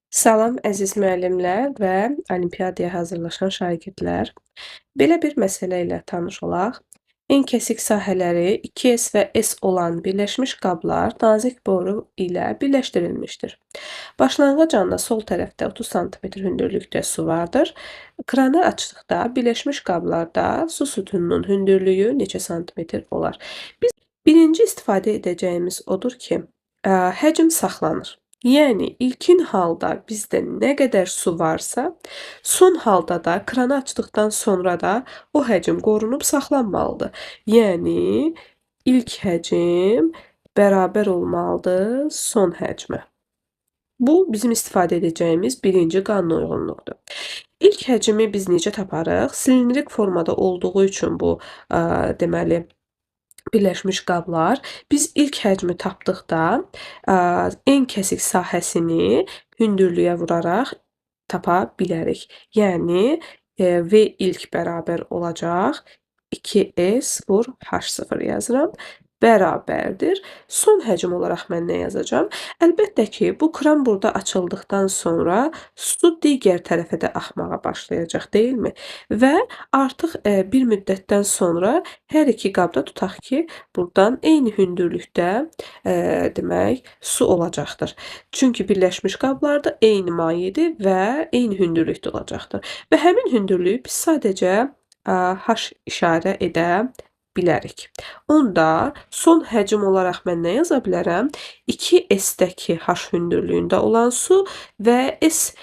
Salam əziz müəllimlər və olimpiyadaya hazırlaşan şagirdlər. Belə bir məsələ ilə tanış olaq. En kəsik sahələri 2S və S olan birləşmiş qablar nazik boru ilə birləşdirilmişdir. Başlanğıc anda sol tərəfdə 30 sm hündürlükdə su vardır. Kranı açdıqda birləşmiş qablarda su sütununun hündürlüyü neçə santimetr olar? Biz birinci istifadə edəcəyimiz odur ki, həcm saxlanır. Yəni ilkin halda bizdə nə qədər su varsa, son halda da kranı açdıqdan sonra da o həcm qorunub saxlanmalıdır. Yəni ilk həcm bərabər olmalıdır son həcmə. Bu bizim istifadə edəcəyimiz birinci qanunauyğunluqdur. İlk həcmi biz necə taparıq? Silindrik formada olduğu üçün bu deməli birləşmiş qablar. Biz ilk həcmi tapdıqda en kəsik sahəsini hündürlüyə vuraraq tapa bilərik. Yəni V ilk bərabər olacaq 2S vur H0 yazıram. Bərabərdir. Son həcm olaraq mən nə yazacağam? Əlbəttə ki, bu kran burada açıldıqdan sonra su digər tərəfə də axmağa başlayacaq, deyilmi? Və artıq bir müddətdən sonra hər iki qabda tutaq ki, buradan eyni hündürlükdə demək su olacaqdır. Çünki birləşmiş qablarda eyni mayedir və eyni hündürlükdə olacaqdır. Və həmin hündürlüyü biz sadəcə H işarə edə bilərik. Onda son həcm olaraq mən nə yaza bilərəm? 2S-dəki H hündürlüyündə olan su və S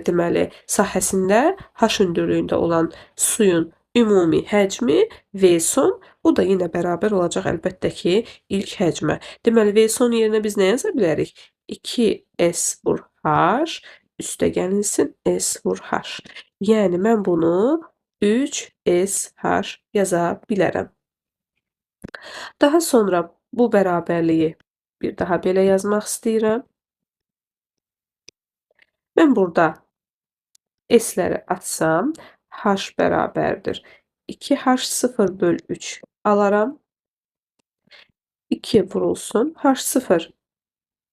deməli sahəsində H hündürlüyündə olan suyun ümumi həcmi V son, o da yenə bərabər olacaq əlbəttə ki, ilk həcmə. Deməli V son yerinə biz nə yaza bilərik? 2S vur H üstə gəlinsin S vur H. Yəni mən bunu 3SH yaza bilərəm. Daha sonra bu bərabərliyi bir daha belə yazmaq istəyirəm. Mən burada S-ləri atsam, H bərabərdir. 2H0 böl 3 alaram. 2 vurulsun. H0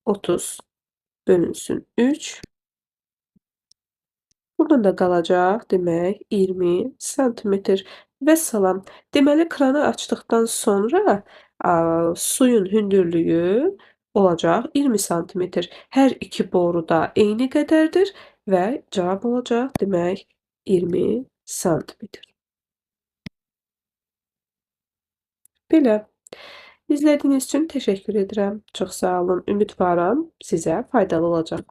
30 bölünsün 3. Buradan da qalacaq, demək, 20 santimetr. Vəssalam. Deməli, kranı açdıqdan sonra suyun hündürlüyü olacaq 20 santimetr. Hər iki boru da eyni qədərdir və cavab olacaq, demək, 20 santimetr. Belə. İzlədiyiniz üçün təşəkkür edirəm. Çox sağ olun. Ümidvaram sizə faydalı olacaq.